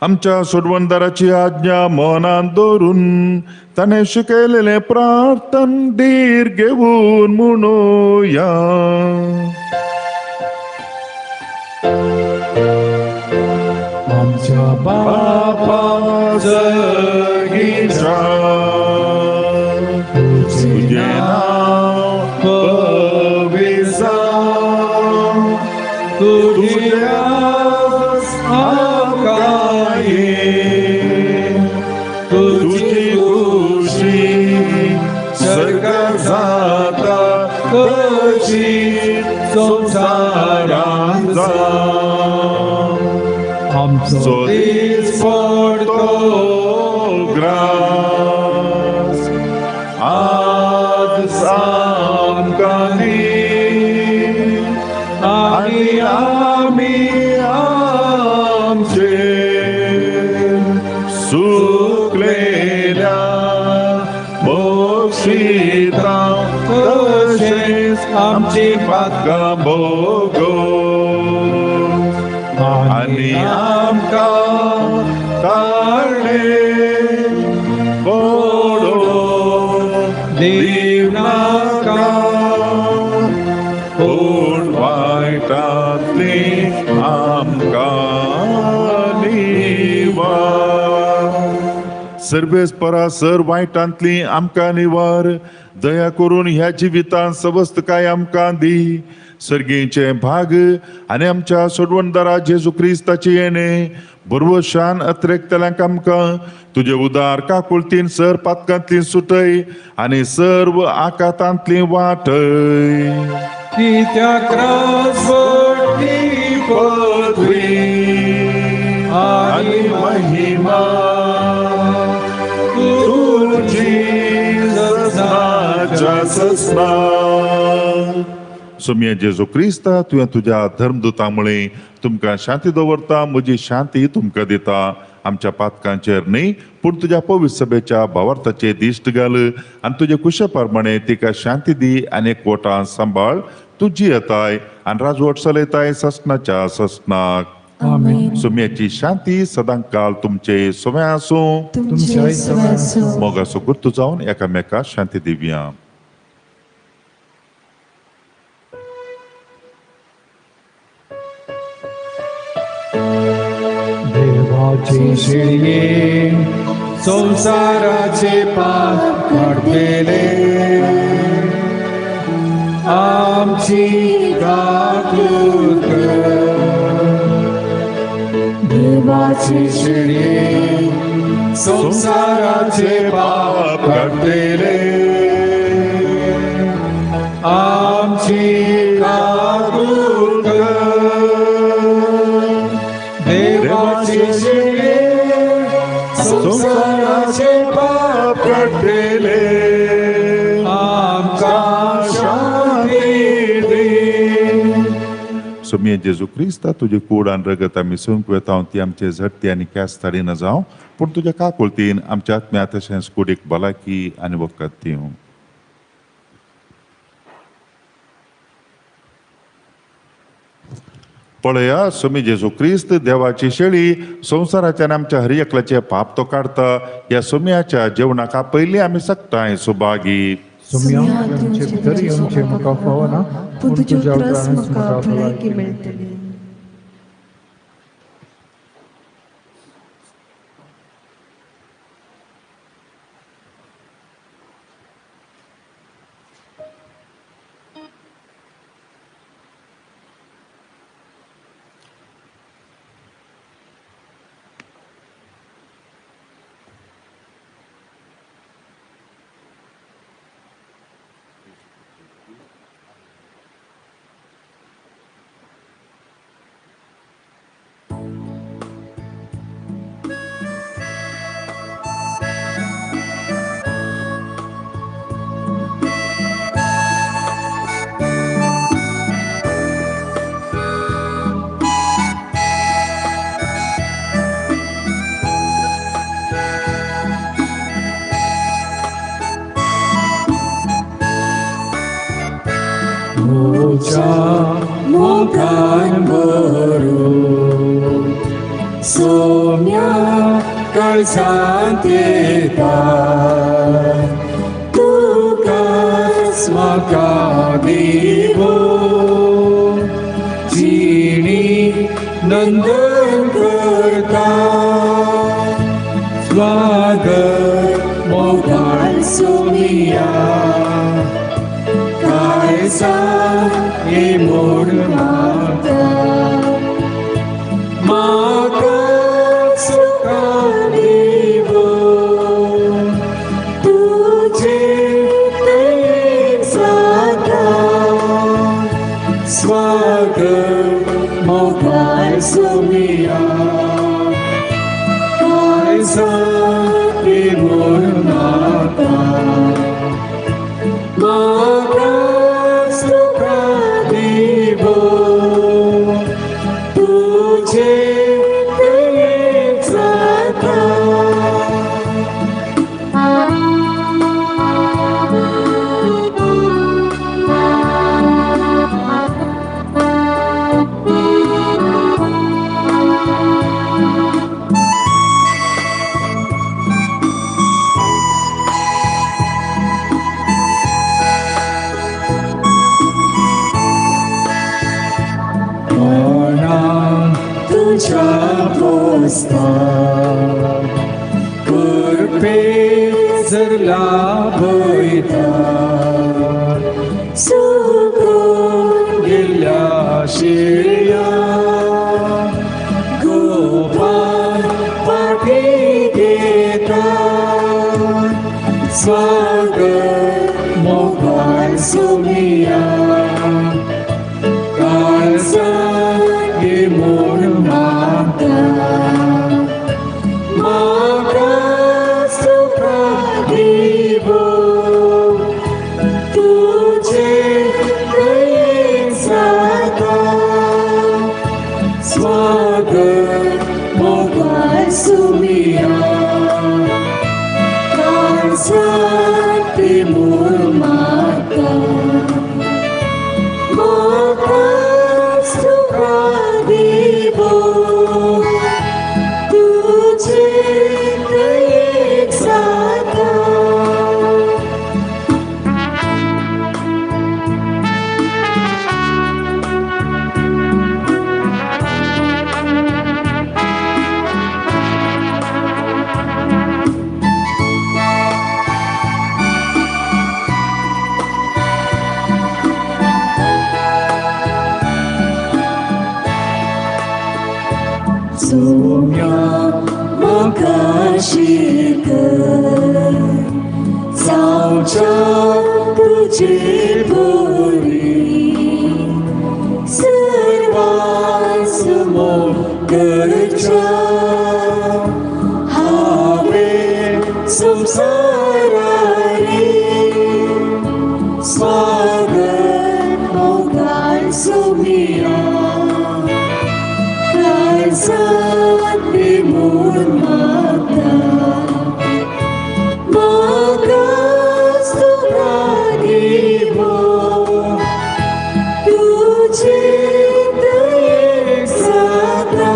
आमच्या सोडवणदाराची आज्ञा मनान दवरून ताणें शिकयलेलें प्रार्थन धीर घेवन म्हणुया. आमच्या बापा जगीच्या तुजें नांव पवित्र जावं, तुजी राज आमकां ये, तुजी खुशी स्वर्गात जाता तशी संवसारांत जावं. आमचो दीस पडतो ग्रास आज आमकां दी आनी आमी आमचे सुकलेल्या बक्षिता तशेंच आमची पातकां भोगो आनी आमकां ताळें पडो दिवनाका, पूण वायटांतली आमकां निवार. सर्वेस परा सर वायटांतली आमकां निवार. दया करून ह्या जिवितांत सवस्तकाय आमकां दी. सर्गीचे भाग आनी आमच्या सोडवणदारा जेजू क्रिस्ताची येणे बरवशान अत्रेकतल्यांक आमकां तुजे उदार काकुळतीन सर पातकांतली सुटय आनी सर्व आकातांतली वाटय. कित्याक राजवटी पदवी आनी महिमा तुजी ससनाच्या ससना. सोम्या जेजू क्रिस्ता तुवें तुज्या धर्मदूता मुळे तुमकां शांती दवरता, म्हजी शांती तुमकां दिता. आमच्या पातकांचेर न्ही पूण तुज्या पवित्र सभेच्या भावार्थाचे दिश्ट घाल आनी तुजे कुशे प्रमाणे तिका शांती दी आनी एकवटान सांबाळ. तुजी येताय आनी राजवट चलयताय ससनाच्या ससनाक. आमेन. सोम्याची शांती सदांकाल तुमचे सोम्या आसूं. तुमचे सगळे आसूं. मोगाचो गुर्तू जावन एकामेका शांती दिवया. देवाचे शिळये संवसाराचे पाप काडटले, आमची काकूत कर. देवाचे शिळये संवसाराचे पाप काडटले, आमची काकूत कर. देवाचे शिळये संवसाराचे पाप काडटले, आमकां शांती दी. सोम्या जेजू क्रिस्ता तुजे कूड आनी रगत आमी संक वेता ती आमचे झडटी आनी ख्यास्त हाडिना जावं, पूण तुज्या काकुळतीन आमच्या आत्म्या तशेंच कुडीक भलायकी आनी वखद दिवं. पळया सोमी जेजू क्रिस्त देवाची शेळी संवसाराच्या आनी आमच्या हर एकल्याचे पाप तो काडता. ह्या सोम्याच्या जेवणाक पयलीं आमी सकताय सुभागी. सोम्या तुमचे भितर येवचे म्हाका फावना, पूण पूण तुज्या तुज्या उतरास उपरांत म्हाका म्हाका भलायकी भलायकी मेळटली. जावच्या मोगान भरून सोम्या काळजांत येता तुकाच म्हाका दिवो जिणी नंदन करता स्वागत मोगाळ सोमिया काळजा हे मोड म्हाका म्हाका सुखा दिवो तुजे दयेक जाता स्वागत मोगाळ सोमिया काळजा हे मोड म्हाका म्हाका सुखा दिवो तुजे दयेक जाता. तुझ्या पोस्ता कृपे जर लाभयता सुकून गेल्या शिळ्या गोपान पाठी घेता स्वागत मोगाळ सोमिया काळजांत मोड म्हाका म्हाका सुखा दिवो तुजे दयेक जाता स्वागत मोगाळ सोमिया काळजांत मोड म्हाका म्हाका सुखा दिवो तुजे दयेक जाता. सोम्या म्हाका शिकय जावच्या तुजे परी सर्वांस मोग करच्या हांवें संवसारारी स्वागत मोगाळ सोमिया काळजांत मोड म्हाका म्हाका सुखा दिवो तुजे दयेक जाता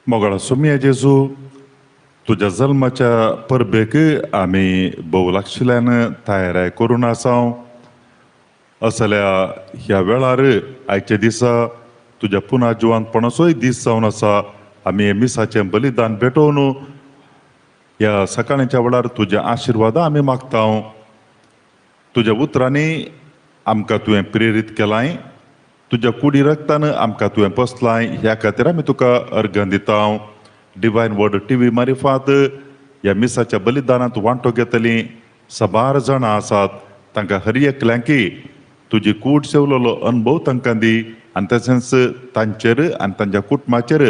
मोगाळ सोम्या जेजू, तुज्या जल्माच्या परबेक आमी भोव लागशिल्ल्यान तयाराय करून आसाव. असल्या ह्या वेळार आयच्या दिसा तुज्या पुना जिवानपणाचोय दीस जावन आसा. आमी मिसाचें बलिदान भेटोवन ह्या सकाळच्या वेळार तुज्या आशिर्वादा आमी मागता. तुज्या उतरांनी आमकां तुवें प्रेरीत केलाय, तुज्या कुडी रक्तान आमकां तुवें पोसलाय, ह्या खातीर आमी तुका अर्घन दिता. डिवायन वर्ड टीव्ही मारिफात ह्या मिसाच्या बलिदानांत वांटो घेतली साबार जाणां आसात. तांकां हर एकल्यांकी तुजी कूड सेवलेलो अनुभव तांकां दी आनी तशेंच तांचेर आनी तांच्या कुटुंबाचेर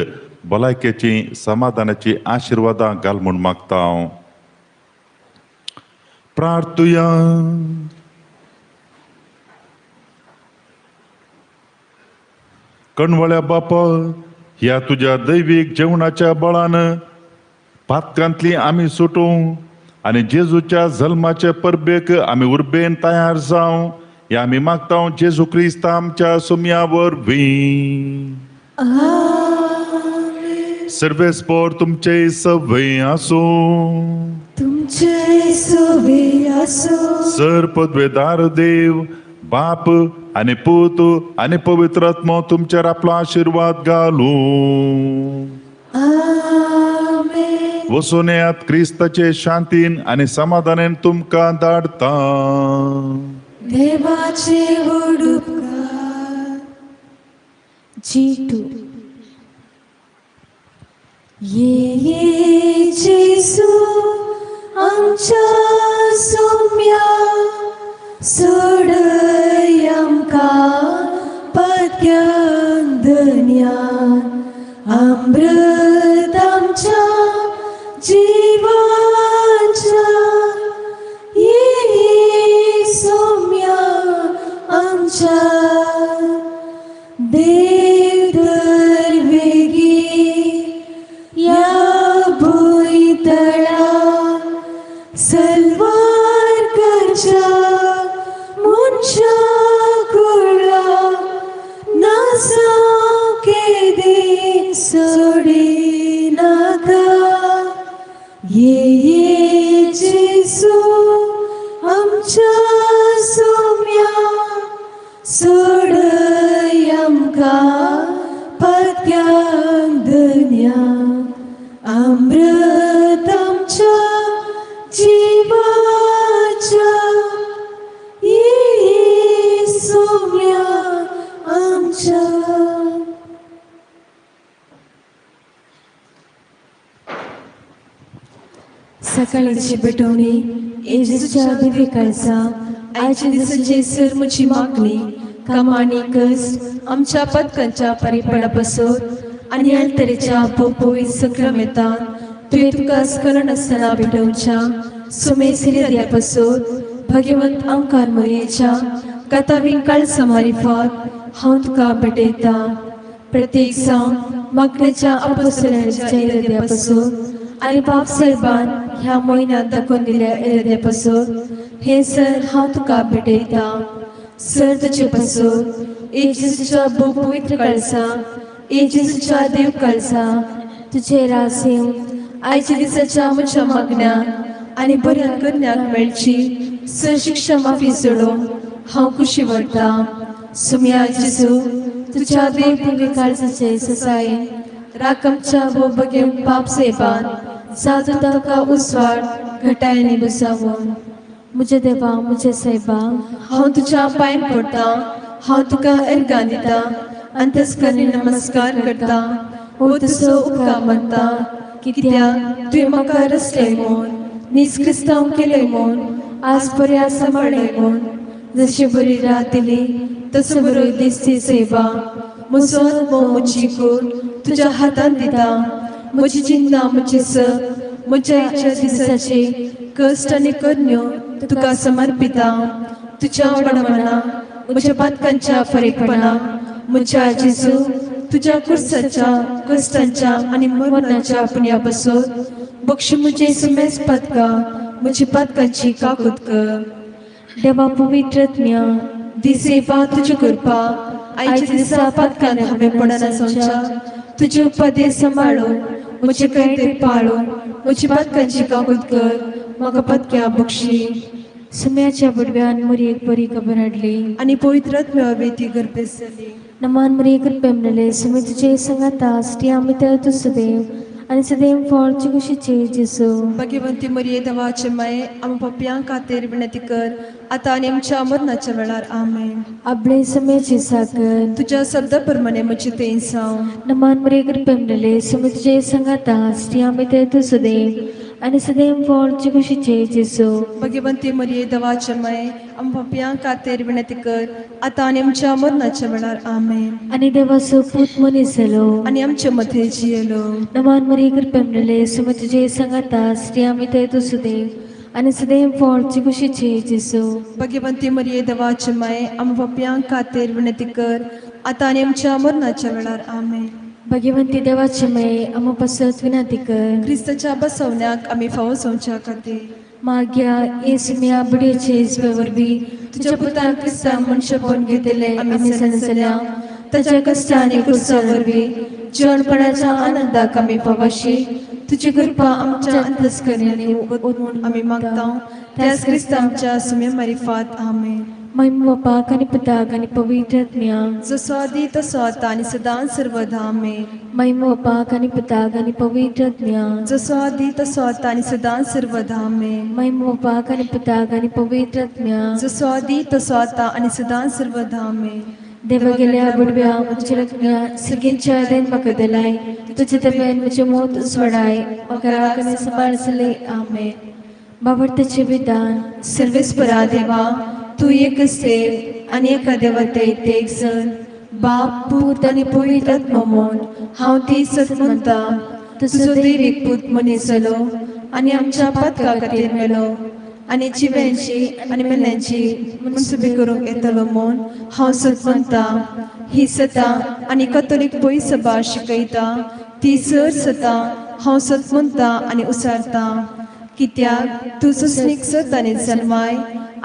भलायकेची समाधानाची आशिर्वादां घाल म्हूण मागता हांव. प्रार्थुया. कणवळ्या बापा, ह्या तुज्या दैवीक जेवणाच्या बळान पातकांतली आमी सुटूं आनी जेजूच्या जल्माचे परबेक आमी उर्बेन तयार जावं ह्या आमी मागता जेजू क्रिस्त आमच्या सुम्या वरवीं. सर्वेस्पोर तुमचे सवय आसूं, तुमचे सवय आसूं. सर पदवेदार देव बाप आनी पूत आनी पवित्र आत्मो तुमचेर आपलो आशिर्वाद घालूं. वचून येयात क्रिस्ताचे शांतीन आनी समाधानान तुमकां धाडटा. देवाचे व्हड उपकार. जी टू. ये ये जेजू आमच्या सोम्या, सोडय आमकां पत्यान धन्यान, अमृत आमच्या जिवाच्या. ये ये सोम्या आमच्या, देव दर्वेगी या भुंयतळा, सलवार करच्या मनशा कुळा, नासा केदे सोडिनाका. ये ये जेजू आमच्या सोम्या, सोडय आमकां पत्यान धन्या, अमृत आमच्या जिवाच्या. ये ये सोम्या आमच्या. सकाळची पेटवणी जेजूच्या दिव्य काळजा आयच्या दिसाचे सर म्हजी मागणी कामां आनी कश्ट आमच्या पदकांच्या परिपणा पासून आनी आलतरेच्या पोपोई संक्रमेतान तुवें तुका स्मरण आसतना भेटोवच्या सुमेसिरी दया पासून भगवंत आमकार मोरयेच्या कथावीं काळसा मारिफात हांव तुका भेटयता. प्रत्येक जावन मागण्याच्या अपोस्तलांच्या इराद्या पासून आनी बाप साहेबान ह्या म्हयन्यांत दाखोवन दिल्या इराद्या पासून हे सर हांव तुका भेटयता. सर तुजे पासून ए जेजूच्या भोव पवित्र काळसा, ए जेजूच्या देव काळसा तुजे रास येवन आयच्या दिसाच्या म्हज्या मागण्याक आनी बऱ्या करण्याक मेळची सर शिक्षा माफी सोडून हांव खुशी व्हरता. सुम्या जेजू तुज्या देव दिव्य काळजाचे ससायेन राकमच्या भोव बगेवन पाप साहेबान जादू ताका उजवाड घटायनी बुजावन. म्हज्या देवा म्हज्या सायबा, हांव तुज्या पांय पडटा, हांव तुका अर्गां दिता आनी तस्करी नमस्कार करता. हो तुजो उपकार मानता कित्याक तुवें म्हाका रचलय म्हूण, नीज क्रिस्तांव केलय म्हूण, आज पर्या सांबाळ्ळय म्हूण. जशी बरी रात दिली तसो बरो दीस दी सायबा. म्हजो आत्मो म्हजी कूड तुज्या हातान दिता. म्हजी चिंता म्हजें सग म्हज्या इच्छा दिसाचे कश्ट आनी करण्यो तुका समर्पिता. तुज्या वडमना म्हज्या पातकांच्या फरीकपणा म्हज्या जेजू तुज्या कुर्साच्या कश्टांच्या आनी मरणाच्या पुण्या पासून बक्षी म्हजे सुमेस पातकां म्हजी पातकांची काकूत कर. देवा पवित्र आत्म्या दी सेवा तुज्या करपा आयच्या दिसा पातकान हांवें पडना जावच्या तुजे उपदेश सांबाळून म्हजे कैदे पाळून म्हजी पातकांची काकूत कर म्हाका पत्क्या बक्षी. सुम्याच्या बुडव्यान मोरयेक बरी खबर हाडली आनी पवित्र आत्म्या ती गर्भेस जाली. नमान मरिये कृपे मेळ्ळे सुमी तुजे संगाता स्त्रियां भितर तूं सदैव आनी सदैव फळ कुशीचे जेजू. भाग्यवंती मरिये देवाचे माये आम पापयां खातीर विनंती कर आतां आनी आमच्या मरणाच्या वेळार. आमेन. आपले सुम्याची साकर तुज्या शब्दा प्रमाणे म्हजी तें जावं. नमान मरिये कृपे मेळ्ळे सुमी तुजे संगाता स्त्रियां भितर तूं सदैव आनी सदैव फळ कुशीचे जेजू. भाग्यवंती मरिये देवाचे माये आम पापयां खातीर विनंती कर आतां आनी आमच्या मरणाच्या वेळार. आमेन. आनी देवाचो पूत मनीस जालो आनी आमचे मदें जियेलो. नमान मरिये कृपे मेळ्ळे सुमी तुजे संगाता स्त्रियां भितर तूं सदैव आनी सदैव फळ कुशीचे जेजू. भाग्यवंती मरिये देवाचे माये आम पापयां खातीर विनंती कर आतां आनी आमच्या मरणाच्या वेळार. आमेन. भाग्यवंती देवाचे माये आमकां पासत विनंती कर क्रिस्ताच्या बसवण्याक आमी फावो जावच्या खातीर. माग्या येसुम्या बडयेचे इस्वे वरवीं तुज्या पुतान क्रिस्तान मनशेपण घेतिल्लें आमी सणसल्या ताच्या कश्टा आनी क्रुसा वरवीं जिवनपणाच्या आनंदाक आमी फावाशी तुजी कृपा आमच्या अंतस्करणांनी ओत म्हूण आमी मागता त्याच क्रिस्ता आमच्या सुम्या मारिफात. आमेन. महिमा बापाक आनी पुताक आनी पवित्र आत्म्याक जसो आदी तसो आतां आनी सदां सर्वदा. आमेन. महिमा बापाक आनी पुताक आनी पवित्र आत्म्याक जसो आदी तसो आतां आनी सदां सर्वदा. आमेन. महिमा बापाक आनी पुताक आनी पवित्र आत्म्याक जसो आदी तसो आतां आनी सदां सर्वदा. आमेन. देवा गेल्या बुडव्या म्हज्या लग्ना सगळ्यांच्या आदान म्हाका दिलाय तुजे दब्यान म्हजें मोत उजवाडाय म्हाका राख आनी सांबाळ जाले. आमेन. बाबडत्याचें विधान. सर्वेस्परा देवा तूं एकच देव आनी एका देवते एक जण बाप पूत आनी पवित्र आत्मो म्हूण हांव ती सत म्हणटा. तुजो दैवीक पूत मनीस जालो आनी आमच्या पातका खातीर मेलो आनी जिव्यांची आनी मेल्यांची मनसुबी करूंक येतलो म्हूण हांव सत म्हणटा. ही सतां आनी कथोलीक पय सभा शिकयता ती सर सतां हांव सत म्हणटा आनी उसारता. कित्याक तूं सस्नीक सत आनी जल्माय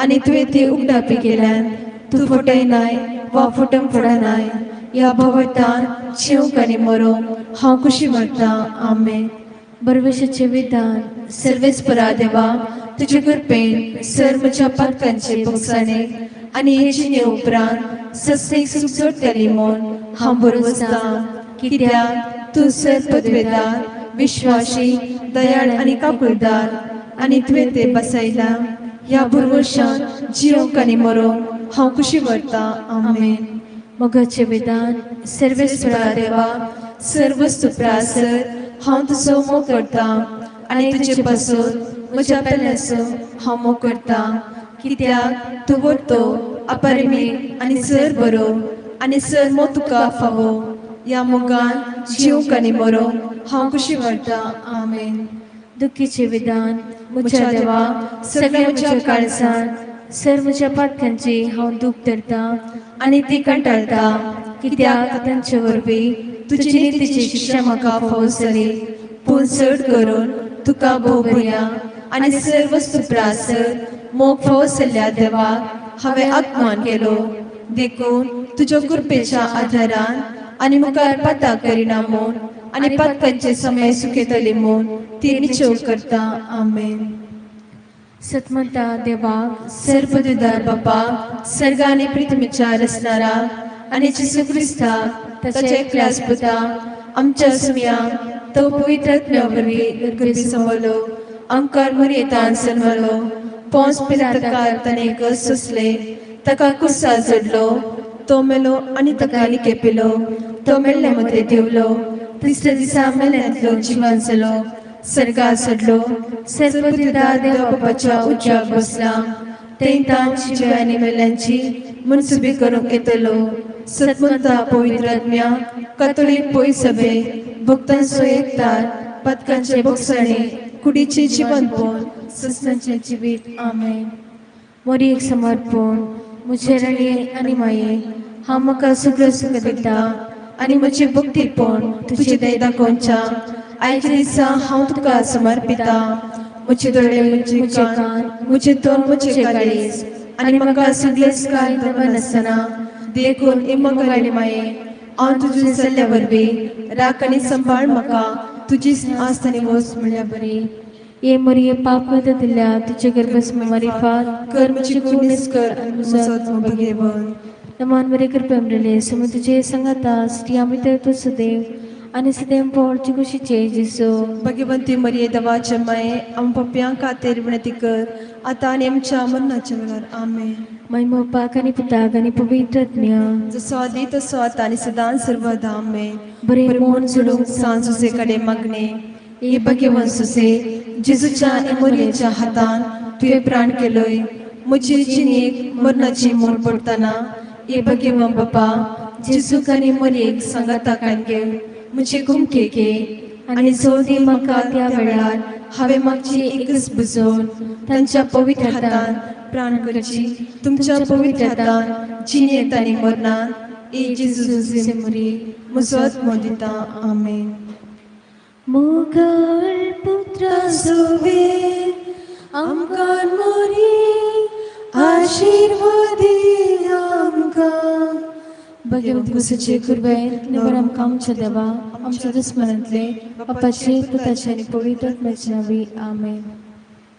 आनी तुवें ती उगडापी केल्यान तूं फटयनाय वा फटम फडनाय. ह्या भवतान जिवंक आनी मरोंक हांव खुशी व्हरतां. आमेन. बरवेशाचें विधान. सर्वेस्परा देवा तुजे कृपेन सर म्हज्या पातकांचे भोगसाणे आनी हे जिणे उपरांत सस्नीक सूख जोडटली म्हूण हांव बरोवसतां. कित्याक तूं सर पदवेदार विश्वाशी दयाळ आनी काकुळदार आनी तुवें ते बसयलां. ह्या भरवशान जिवंक आनी मरोंक हांव खुशी व्हरतां. आमेन. मोगाचें विधान. सर्वेस्परा देवा सर्वस्तु प्रासर हांव तुजो मोग करतां आनी तुजे पासून म्हज्या पेल्याचो हांव मोग करतां. कित्याक तूं व्हरतो अपरिमीत आनी सर बरो आनी सर मोग तुका फावो. ह्या मोगान जिवंक आनी मरोंक हांव खुशी व्हरतां. आमेन. दुखीचें विधान. म्हज्या देवा सगळ्या म्हज्या काळजान सर म्हज्या पातकांची हांव दूख धरतां आनी ती कंटाळटा. कित्याक तांचे वरवीं तुजी नितीची शिक्षा म्हाका फावो जाली. पूण चड करून तुका भोव बऱ्या आनी सर्व सुप्रासर मोग फावो जाल्ल्या देवाक हांवें आत्मान केलो. देखून तुज्या कृपेच्या आधारान आनी मुखार पातां करिना म्हूण आनी पातकांचे समय सुखयतली म्हूण ती निश्चय करता. आमेन. सतमंता देवाक सर्वपदवीधर बापा सर्ग आनी पृथ्वीच्या रचणारा आनी जेजू क्रिस्ताक ताच्या एकल्याच पुता आमच्या सुम्या तो पवित्र आत्म्या वरवीं गर्भी समवलो अंकार मरयेतान जल्मलो पोंस पिलाताकार ताणें सोंसले ताका कुर्सा जडलो तो मेलो आनी ताका लिकेपिलो तो मेल्ल्या मदें देंवलो तिसऱ्या दिसा मेल्यांतलो जिवन जालो सर्गार चडलो सर्वपदवीधर देवा बापाच्या उज्याक बसला थंय तांची जिव्या आनी मेल्यांची मनसुबी करूंक येतलो. सतमंता पवित्र आत्म्या कथोलीक पय सभे भक्तांचो एकतार पदकांचे भोगसणे कुडीचे जिवनपण सस्नाचें जिवीत. आमेन. मोरी एक समर्पण. म्हजे रणे आनी माये हांव म्हाका सगळो सुख दिता आनी म्हजें भक्तीपण तुजे दय दाखोवच्या आयच्या दिसा हांव तुका समर्पिता. म्हजे दोळे म्हजे कान म्हजें तोंड म्हजें काळीज आनी म्हाका सगळेंच कांय दवरनासतना देखून इमोगाली माये हांव तुज्या सल्ल्या वरवीं राख आनी सांबाळ म्हाका तुजी आस्त आनी वस म्हणल्या बरी. ये मरिये पाप दिल्या तुझे गर्भस मारिफात कर म्हजी कुडणीस कर आनी म्हजो आत्मो भगेवन. नमान मरे कृपा मिळले सम तुझे संगता स्त्रिया भितर तूं सदैव आनी सदैव पोवळचे कुशीचे जेसू. भगवंती मरिये देवाचे माये आम पप्यां खातीर विनंती कर आतां आनी आमच्या मरणाच्या वेळार. आमेन. महिमा पाक आनी पुताक आनी पवित्र आत्म्या. जसो आदी तसो आतां आनी सदां सर्वदा. आमेन. बरें मोन सोडूंक सांज सुसे कडेन मागणें. हे भगवंत सुसे जेजूच्या आनी मरियेच्या हातान तुवें प्राण केलोय म्हजे जिणेक मरणाची मोड पडटना हे भगवंत बापा जेजूक आनी मरियेक सांगाता घे म्हजे कुमकेके आनी जोदी म्हाका त्या वेळार हांवें मागची एकच बुजोवन तांच्या पवित्र हातान प्राण करची तुमच्या पवित्र हातान जिणेंत आनी मरणान ए जेजू मरी म्हजो आत्मो दिता. आमेन. मोगल पुत्र सुवे आमकां मोरी आशिर्वादी आमकां. भगवंत कुसूचे कृपेन निबर आमकां आमच्या देवा आमच्या दुस्मनांतले बापाचे पुताचे आनी पवित्र आत्म्याचे नांवी. आमेन.